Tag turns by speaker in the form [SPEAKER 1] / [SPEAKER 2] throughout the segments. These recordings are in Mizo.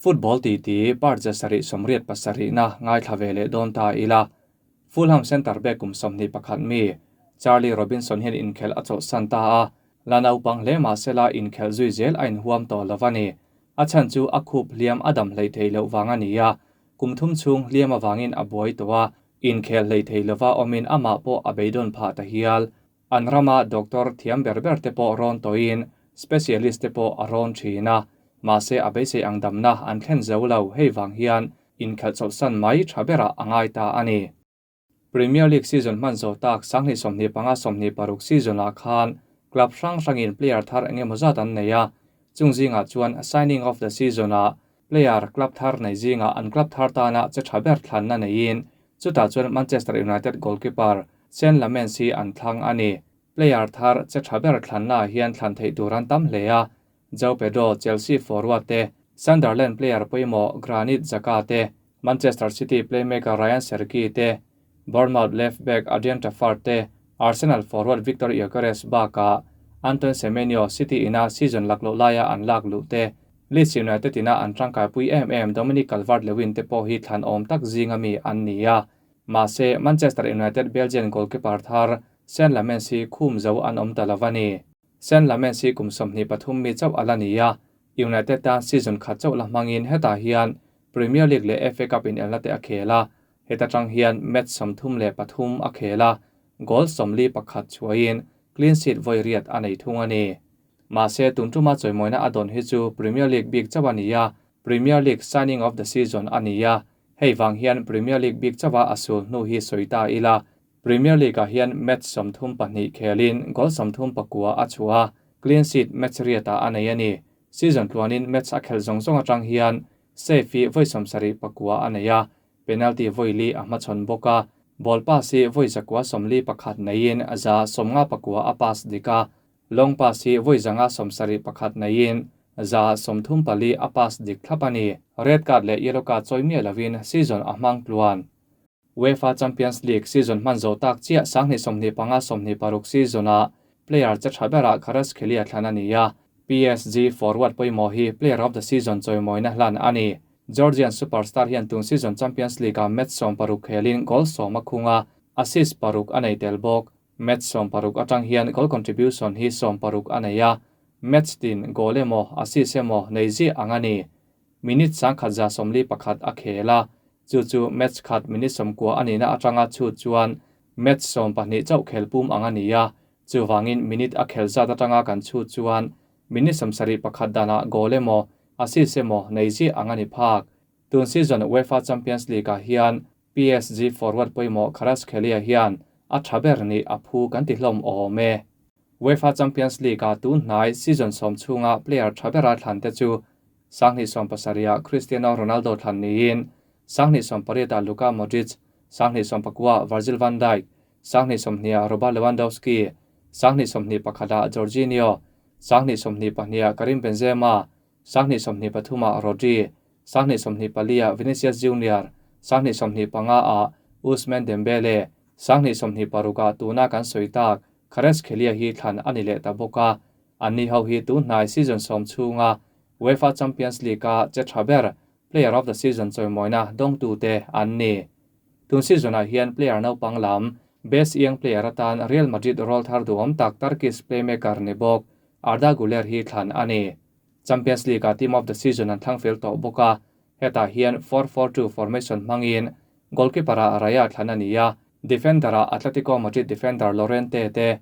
[SPEAKER 1] Football titi part 787 na ngaithla ve leh dawn ta ila. Fulham centre back kum 21 mi Charlie Robinson hian inkhelh a chawlhsan ta a, la naupang hle mahsela inkhelh zui zel a inhuam tawh lo a ni. A chhan chu a khup hliam a dam hleih theih loh vang a ni a, kum thum chhung hliam avangin a buai tawh a, inkhelh hleih theih lova awmin amah pawh a beidawn phah ta hial. An rama doctor thiam ber ber te pawh rawn tawhin specialist te pawh a rawn thin a, mahse a beisei ang damna an thlen zo lo, hei vang hian inkhelh chawlhsan mai tha berah a ngai ta a ni. Premier League season hman zawh tak 2025 26 season ah khan club hrang hrangin player thar eng emaw zat an nei a, chung zingah chuan signing of the season ah player club thar nei zingah an club thar tana che tha ber thlanna neiin chutah chuan Manchester United goalkeeper Senne Lammens hi an thlang a ni. Player thar che tha ber thlanna ah hian thlan theih tur an tam hle a, João Pedro, Chelsea forward te, Sunderland player pawimawh Granit Xhaka te, Manchester City playmaker Rayan Cherki te, Bournemouth left back Adrien Truffert te, Arsenal forward Viktor Gyökeres bakah Antoine Semenyo, City ina season lakloh laia an lak luh te, Leeds United ina an tangkaipui em em Dominic Calvert-Lewin te pawh hi thlan awm tak zinga mi an ni a. Mahse, Manchester United Belgian goalkeeper thar Senne Lammens hi khum zo an awm ta lo a ni. Senne Lammens hi kum 23 mi chauh a la ni a, United tan season khat chauh la hmangin hetah hian Premier League leh FA Cup inelna te a khel a, heta tang hian match 33 a khel a, goal 41 chhuahin clean sheet vawi riat a nei thung a ni. Mahse, tuntuma chawimawina a dawn hi chu Premier League bik chauh a ni a, Premier League signing of the season a ni a, hei vang hian Premier League bik chauha a sul hnu hi sawi ta ila. Premier League ah hian match 32 khelin goal 39 a chhuah a, clean sheet match riatah a nei a ni. Season tluanin match a khelh zawng zawng atang hian save hi vawi 79 a nei a, penalty vawi li a hmachhawn bawk a, ball pass hi vawi 191 neiin 159 a pass dik a, long pass hi vawi 171 neiin 134 a pass dik thlap a ni. Red card leh yellow card chawi miah lovin season a hmang tluan. UEFA Champions League season hman zawh tak chiah 2025 26 season ah player che tha berah Kvaratskhelia thlan a ni a, PSG forward pawimawh hi player of the season chawimawina hlan a ni. Georgian superstar hian tun season Champions League ah match 60 khelin goal 10 a khung a, assist 6 a nei tel bawk. Match 60 atang hian goal contribution hi 60 a nei a, match tin goal emaw assist emaw nei ziah ang a ni. Minute 141 a khel a, chu chu match khat minute 90 a nihna atanga chhut chuan match 12 chauh khel pum ang a ni a, chuwangin minute a khel zat atanga kan chhut chuan minute 71 danah goal emaw assist emaw nei ziah ang a ni phak. Tun season UEFA Champions League ah hian PSG forward pawimawh Kvaratskhelia hian a tha ber ni a phu kan ti hlawm awm e. UEFA Champions League ah tun hnai season 10 chhunga player tha bera thlan te chu 2017 ah Cristiano Ronaldo thlan niin 2018 ah Luka Modric, 2019 ah Virgil van Dijk, 2020 ah Robert Lewandowski, 2021 ah Jorginho, 2022 ah Karim Benzema, 2023 ah Rodri, 2024 ah Vinicius Junior, 2025 ah Ousmane Dembele, 2026 ah tuna kan sawi tak Kvaratskhelia hi thlan a ni leh ta bawk a. Anni ho hi tun hnai season 10 chhunga UEFA Champions League a che tha ber player of the season chawimawina dawngtu te an ni. Tun season ah hian player naupang lam best young player atan Real Madrid role thar duhawm tak Turkish playmaker ni bawk Arda Güler hi thlan a ni. Champions League a team of the season an thlang fel tawh bawk a, hetah hian 4-4-2 formation hmangin goalkeeper ah Raya thlan a ni a, defender ah Atletico Madrid defender Llorente te,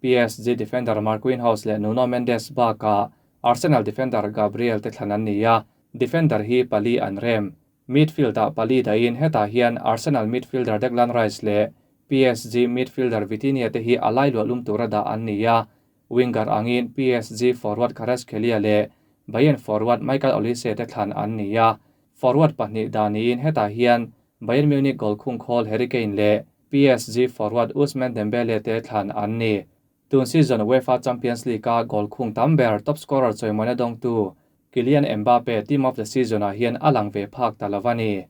[SPEAKER 1] PSG defender Marquinhos leh Nuno Mendes bakah Arsenal defender Gabriel te thlan an ni a, defender hi pali an rem. Midfield ah pali dahin hetah hian Arsenal midfielder Declan Rice leh PSG midfielder Vitinha te hi a lai luah lum tura dah an ni a, winger angin PSG forward Kvaratskhelia leh Bayern forward Michael Olise te thlan an ni a, forward pahnih daniin hetah hian Bayern Munich goal khung khawl Harry Kane leh PSG forward Ousmane Dembele te thlan an ni. Tun season UEFA Champions League a goal khung tam ber top scorer chawimawina dawngtu Kylian Mbappe team of the season ah hian a lang ve phak ta lo a ni.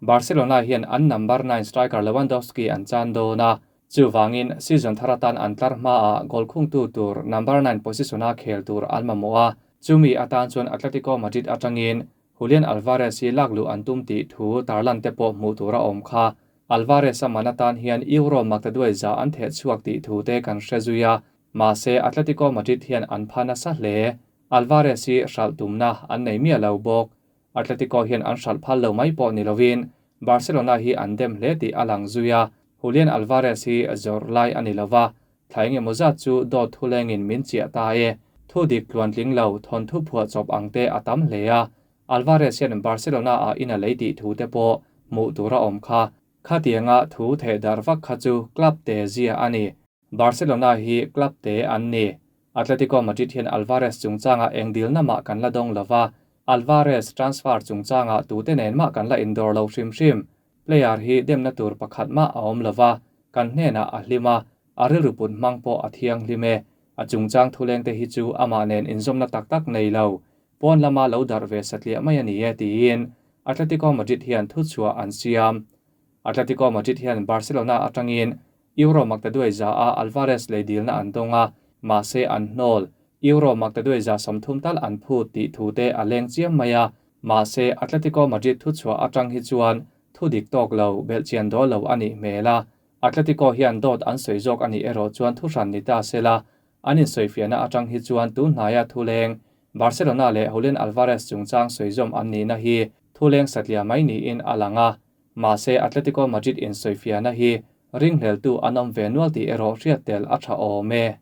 [SPEAKER 1] Barcelona hian an number 9 striker Lewandowski an chan dawn a, chuwangin season thar atan an tlar hma a goal khung tu tur number 9 position a khel tur an mamawh a, chumi atan chuan Atletico Madrid atangin Julian Alvarez hi lakluh an tum tih thu tarlan te pawh hmuh tur a awm kha. Alvarez a man atan hian Euro maktaduai za an theh chhuak tih thu te kan hre zui a, mahse Atletico Madrid hian an pha nasa hle. Alvarez hi hralh tumna an nei miah lo bawk. Atletico hian an hralh phal lo mai pawh ni lovin Barcelona hi an dem hle tih a lang zui a, Julian Alvarez hi zawrh lai a ni lova, Thla engemaw zat chu dawt thulengin min chiah ta e. Thu dik tluantling lo, thawnthu phuah chawp ang te a tam hle a. Alvarez hian Barcelona ah in a lei tih thu te pawh hmuh tur a awm kha. Khatianga thu theh darh vak kha chu club te zia a ni. Barcelona hi club te an ni. Atletico Madrid hian Alvarez chungchangah eng dilna mah kan la dawng lova, Alvarez transfer chungchangah tute nen mah kan la indawr lo hrim hrim. Player hi demna tur pakhat mah a awm lova, kan hnenah a hlim a, a rilru put hmang pawh a thianghlim e. A chungchang thulengte hi chu amah nen inzawmna tak tak nei lo, pawn lama lo darh ve satliah mai a ni e, tiin Atletico Madrid hian thuchhuah an siam. Atletico Madrid hian Barcelona atangin Euro maktaduai za a Alvarez lei dilna an dawng a, mahse an hnawl. Euro maktaduai za 30 tal an phut tih thu te a leng chiam mai a, mahse Atletico Madrid thuchhuah atang hi chuan thu dik tawk lo, belhchian dawl lo a nih hmel a. Atletico hian dawt an sawi zawk a nih erawh chuan thu hran ni ta se la, an insawifiahna atang hi chuan tun hnaia thuleng Barcelona leh Julian Alvarez chungchang sawizawm an nihna hi thuleng satliah mai niin a lang a. Mahse, Atletico Madrid insawifiahna hi ringhleltu an awm ve nual tih erawh hriat tel a tha awm e.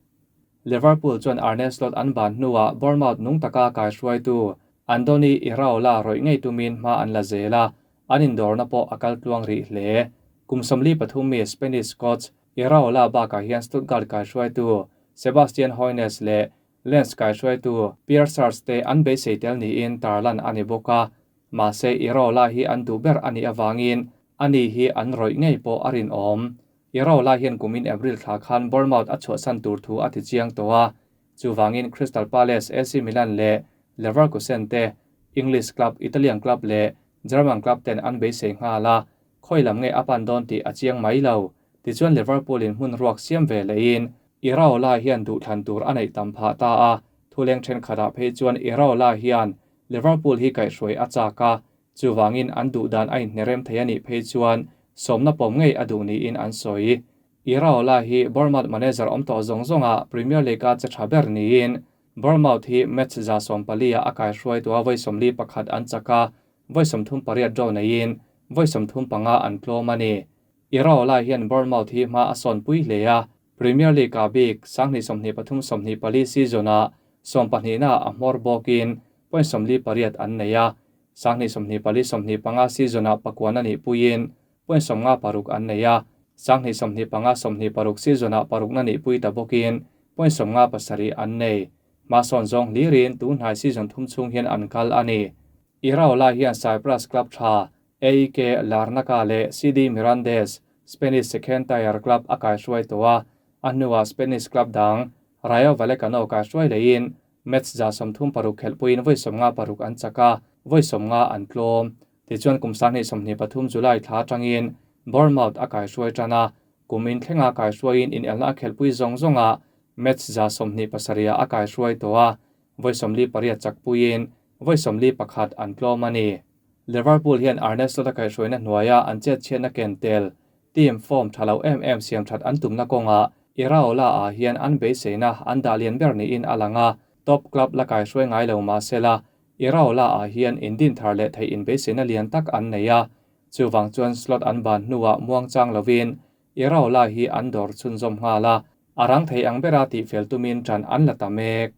[SPEAKER 1] Liverpool chuan Arne Slot an ban hnuah Bournemouth nung taka kaihruaitu Andoni Iraola rawih ngei tumin hma an la zel a, an indawrna pawh a kal tluang rih hle. Kum 43 mi Spanish coach Iraola bakah hian Stuttgart kaihruaitu Sebastian Hoeneß leh Lens kaihruaitu Pierre Sars te an beisei tel niin tarlan a ni bawk a. Mahse, Iraola hi an duh ber a nih avangin ani hi an rawih ngei pawh a rinawm. Iraola hian kumin April thla khan Bournemouth a chhuahsan tur thu a ti chiang tawh a. Chuvangin Crystal Palace, AC Milan leh Leverkusen te, English club, Italian club leh German club ten an beisei nghal a, khawi lam nge a pan dawn tih a chiang mai lo. Tichuan Liverpool in hmun ruak siam ve lehin Iraola hian duhthlan tur a neih tam phah ta a, thuleng thenkhatah phei chuan Iraola hian Liverpool hi kaihhruai a chak a, chuvangin an duh dan a inhnerem thei a nih phei chuan sawmna pawm ngei a duh niin an sawi. Iraola hi Bournemouth manager awm tawh zawng zawngah Premier League-a che tha ber niin Bournemouth hi match 140 ah a kaihhruai tua vawi 41 an chak a, vawi 38 draw neiin vawi 35 an tlawm a ni. Iraola hian Bournemouth hi hma a sawnpui hle a, Premier League-ah bik 2023 24 season-ah 12 a hmawr bawkin point 48 an nei a, 2024 25 season-ah pakuan a nih puiin point 56 an nei a, 2025 26 season-ah parukna nih pui ta bawkin point 57 an nei. Hma sawn zawng hlirin tun hnai season thum chhung hian an kal a ni. Iraola hian Cyprus club tha AEK Larnaca leh CD Mirandes, Spanish second tier club a kaihruai tawh a, a hnuah Spanish club dang Rayo Vallecano kaihruai leiin match 36 khelhpuiin vawi 56 an chak a, vawi 50 an tlawm. Tichuan kum 2023 July thla atangin Bournemouth a kaihruai tan a, kum inthlenga kaihruaiin inelna a khelhpui zawng zawngah match 27 ah a kaihruai tawh a, vawi 48 chakpuiin vawi 41 an tlawm a ni. Liverpool hian Arne Slot a kaihhruaina hnuaia an chetchhiatna ken tel, team form tha lo em em siam that an tumna kawngah Iraola ah hian an beiseina an dah lian ber niin a lang a, top club la kaihhruai ngai lo mahsela Iraola ah hian indin thar leh theih inbeiseina lian tak an nei a, chuvang chuan Slot an ban hnuah muangchang lovin Iraola hi an dawr chhunzawm nghal a, a rang thei ang bera tihfel tumin tan an la ta mek.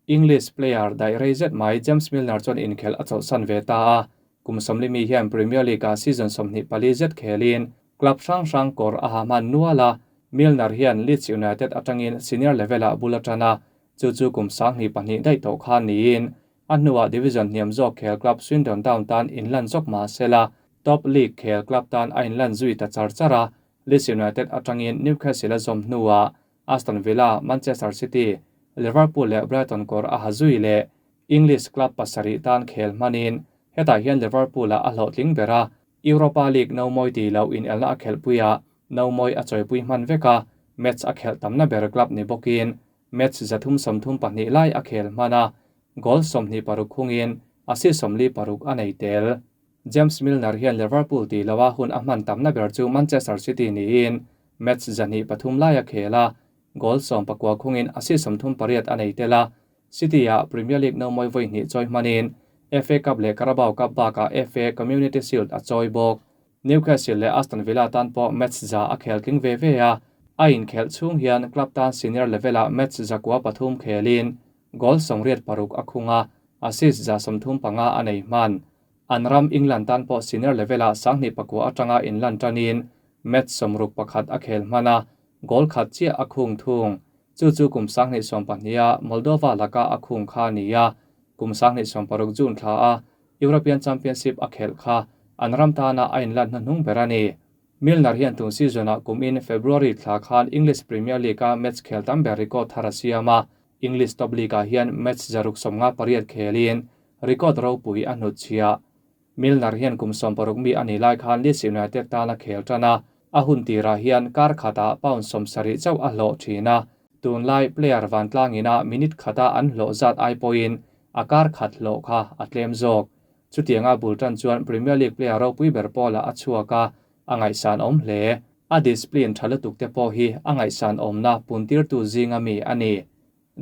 [SPEAKER 1] English player daih rei zet mai James Milner chuan inkhelh a chawlhsan ve ta a, kum 40 mi hian Premier League-ah season 24 zet khelin club hrang hrang kawr a ha hman nual a, Milner hian Leeds United atangin senior level-ah bul a tan a, chu chu kum 22 daih tawh khan niin a hnuah division hniam zawk khel club Swindon Town tan inlan zawk mah sela, top league khel club tan a inlan zui ta char char a, Leeds United atangin Newcastle a zawm hnuah Aston Villa, Manchester City, Liverpool leh Brighton kawr a ha zui leh English club pasarih tan khel hmanin hetah hian Liverpool-ah a hlawhtling ber a, Europa League no mawi ti lo inelna a khelhpuiah no mawi a chawipui hman vek a, match a khelh tamna ber club ni bawkin match 332 lai a khel hman a, goal 26 khungin assist 46 a nei tel. James Milner hian Liverpool tih loha hun a hman tamna ber chu Manchester City niin match 23 lai a khel a, goal 19 khungin assist 38 a nei tel a. City-ah Premier League no mawi vawi hnih chawi hmanin FA Cup leh Carabao Cup bakah FA Community Shield a chawi bawk. Newcastle leh Aston Villa tan pawh match za a khel tling ve ve a, a inkhelh chhung hian club tan senior level-ah match 103 khelin goal 86 a khung a, assist 135 a nei hman. An ram England tan pawh senior level-ah 2009 atanga inlan tanin match 61 a khel hman a, goal khat chiah a khung thung. Chu chu kum 2020 a Moldova laka a khung kha ni a, kum 2016 June thla a European Championship a khelh kha an ram tana a inlan hnuhnung ber a ni. Milner hian tun season-ah kum in February thla khan English Premier League-a match khel tam ber record thar a siam a, English Top League-ah hian match 658 khelin record ropui a hnut chhia. Milner hian kum 60 mi ani lai khan Leeds United tana khel tana a hun tirah hian kar khata pound 70 chauh a hlawh thin a, tun lai player van tlangina minute khata an hlawh zat ai pawhin a kar khat hlawh kha a tlem zawk. Chutianga bul tan chuan Premier League player ropui ber pawla a chhuak a, a ngaihsan awm hle. A discipline tha lutuk te pawh hi a ngaihsan awmna puntir tu zinga mi a ni.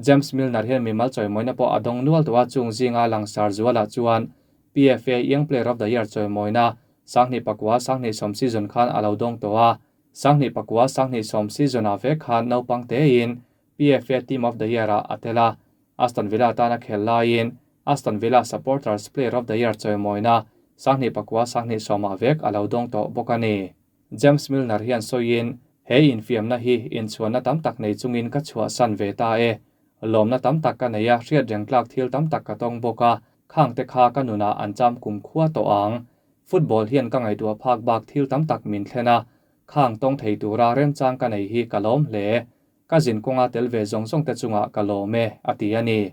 [SPEAKER 1] James Milner hian mimal chawimawina pawh a dawng nual tua chung zinga langsar zuala chuan PFA Young Player of the Year chawimawina 2009-2010 season khan a lo dawng tawh a, 2009-2010 season a ve khan naupang tein PFA Team of the Year a a tel a, Aston Villa tana khel laiin Aston Villa Supporters Player of the Year chawimawina 2009-2010 a vek a lo dawng tawh bawk a ni. James Milner hian sawiin he infiamna hi inchhuanna tam tak nei chungin ka chhuah san ve ta e. Lawmna tam tak ka nei a, hriat reng tlak thil tam tak ka tawng bawk a, khang te kha ka nuna an cham kum khua tawh ang. Football hian ka ngaihtuah phak bak thil tam tak min thlen a, khang tawng thei tura remchang ka nei hi ka lawm hle. Ka zin kawnga tel ve zawng zawng te chungah ka lawm e, a ti a ni.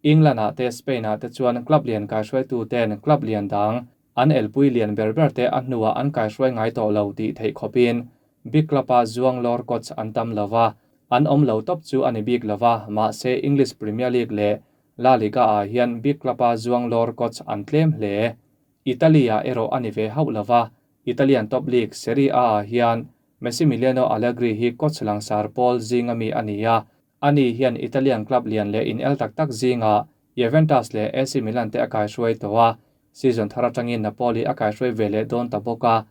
[SPEAKER 1] England-ah te Spain-ah te chuan club lian kaihruaitu ten club lian dang an elpui lian ber ber te a hnuah an kaihruai ngai tawh lo tih theih khawpin big club-a zuang lawr coach an tam lova, an awm lo tawp chu a ni bik lova, mahse English Premier League leh La Liga-ah hian big club-a zuang lawr coach an tlem hle. Italy-ah erawh a ni ve hauh lova, Italian top league Serie A-ah hian Massimiliano Allegri hi coach langsar pawl zinga mi a ni a, ani hian Italian club lian leh in el tak tak zinga Juventus leh AC Milan te a kaihruai tawh a, season thar atangin Napoli a kaihruai ve leh dawn ta bawk a.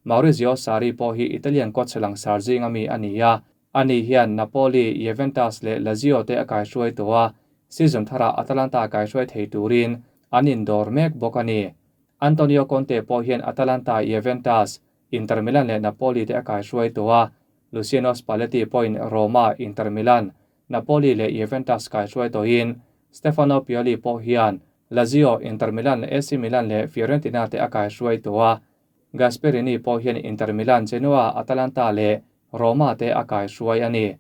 [SPEAKER 1] Maurizio Sarri pawh hi Italian coach langsar zinga mi a ni a, ani hian Napoli, Juventus leh Lazio te a kaihruai tawh a, season tharah Atalanta kaihruai thei turin an indawr mek bawk a ni. Antonio Conte pawh hian Atalanta, Juventus, Inter Milan leh Napoli te a kaihruai tawh a, Luciano Spalletti pawhin Roma, Inter Milan, Napoli leh Juventus kaihruai tawhin Stefano Pioli pawh hian Lazio, Inter Milan, AC Milan leh Fiorentina te a kaihruai tawh a, Gasperini pawh hian Inter Milan, Genoa, Atalanta leh Roma te a kaihruai a ni.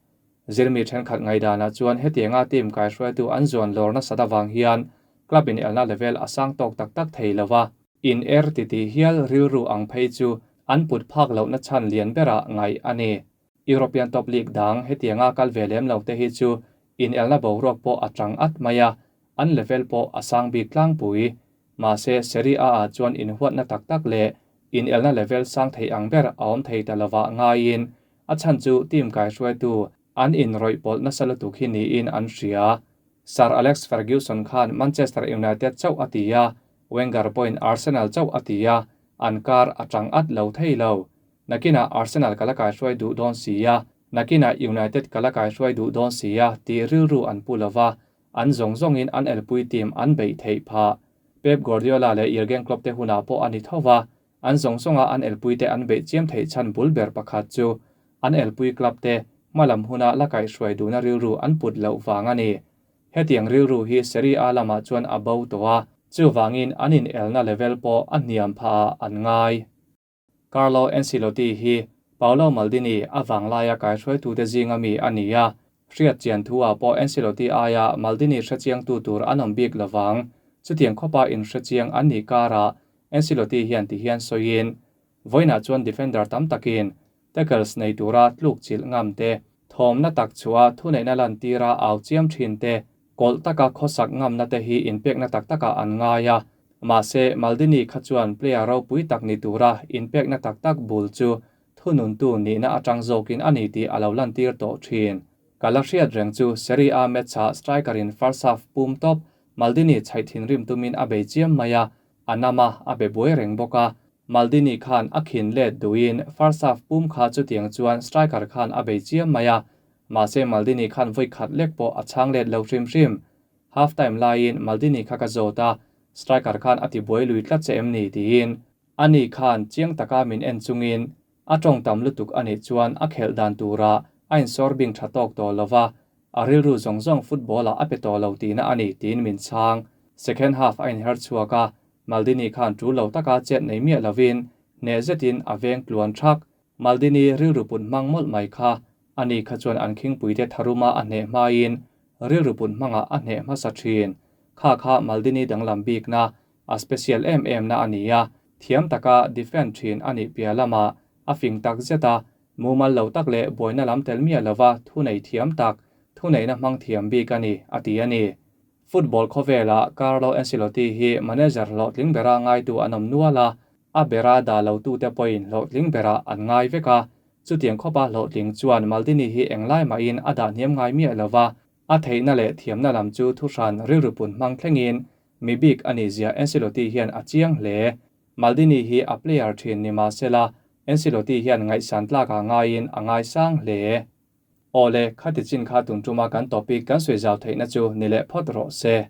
[SPEAKER 1] Zirmi thenkhat ngaidanah chuan hetianga team kaihruaitu an zuan lawr nasat awang hian club in elna level a sang tawk tak tak thei lova. In er ti ti hial rilru ang phei chu an put phak lohna chan lian berah ngaih a ni. European Top League dang hetianga kal ve lem lo te hi chu in elna boruak pawh a tang at mai a, an level pawh a sang bik tlangpui. Mahse Serie A ah chuan in huatna tak tak leh in elna level sang thei ang ber a awm thei ta lova ngaiin a chan chu team kaihruaitu an in rawih pawlh nasa lutuk hi niin an hria. Sir Alex Ferguson khan Manchester United chauh a ti a, Wenger pawhin Arsenal chauh a ti a, an kar a tang at lo thei lo. Nakina Arsenal kala kaihruai duh dawn si a, nakina United kala kaihruai duh dawn si a ti rilru an pu lova, an zawng zawngin an elpui team an beih theih phah. Pep Guardiola leh Jurgen Klopp te hunah pawh a ni thova, an zawng zawnga an elpui te an beih chiam theih chan bul ber pakhat chu an elpui club te hmalam huna la kaihruai duhna rilru an put loh vang a ni. Hetiang rilru hi Serie A lamah chuan a bo tawh a, chuwangin an in elna level pawh a hniam phah an ngai. Carlo Ancelotti hi Paolo Maldini a wanglaia kaihruaitu te zinga mi a ni a, hriat chian thu ah pawh Ancelotti aia Maldini hrechiang tu tur an awm bik lovang. Chutiang khawpa in hrechiang an ni kara Ancelotti hian ti hian sawiin vawiinah chuan defender tam takin tackles nei tura tluk chilh ngam te, thawmna tak chua thuneihna lan tira au chiam thin te, Kawlh taka khawsak ngamna te hi inpekna tak takah an ngai a, mahse Maldini kha chuan player ropui tak ni tura inpekna tak tak bul chu thununtu nihna atang zawkin a ni tih a lo lantir tawh thin. Ka la hriat reng chu Serie A match-ah striker-in first half pum tawp Maldini chhaih thinrim tumin a bei chiam mai a, a nam a, a be buai reng bawk a. Maldini khan a khin let duhin first half pum kha chutiang chuan striker khan a bei chiam mai a, mahse Maldini khan vawi khat lek pawh a chhang let lo hrim hrim. Half time laiin Maldini kha ka zawt a, striker khan a ti buai lui tlat che em ni tiin. Ani khan chiang taka min en chungin A tawng tam lutuk a nih chuan a khelh dan turah a insawr bing tha tawk tawh lo va, a rilru zawng zawng football-ah a pe tawh lo tihna a ni tiin min chhang. Second half a inher chhuak a, Maldini khan tul lo taka chet nei miah lovin hneh zetin a veng tluan thak. Maldini rilru put hmang mawlh mai kha ani kha chuan an khingpuite tharuma a hneh hmain rilru put hmangah a hneh hmasa thin. Kha kha Maldini danglam bikna A special em em na a ni a, thiam taka defend thin a nih piah lamah a fing tak zet a, mumal lo tak leh buaina lam tel miah lova thunei thiam tak, thuneihna hmang thiam bik a ni, a ti a ni. Football khawvelah Carlo Ancelotti hi manager hlawhtling bera ngaitu an awm nual a, a bera dah lotute pawhin hlawhtling berah an ngai vek a, chutiang khawpa hlawhtling chuan Maldini hi englai mahin a dah hniam ngai miah lova, a theihna leh thiamna lam chu thuhran rilru pun hmang thlengin Mi bik a nih zia Ancelotti hian a chiang hle. Maldini hi a player thin ni mah sela, Ancelotti hian ngaihsan tlakah ngaiin a ngaisang hle. Awle, khati chin kha tun tuma kan topic kan sawi zau theihna chu ni leh phawt rawh se.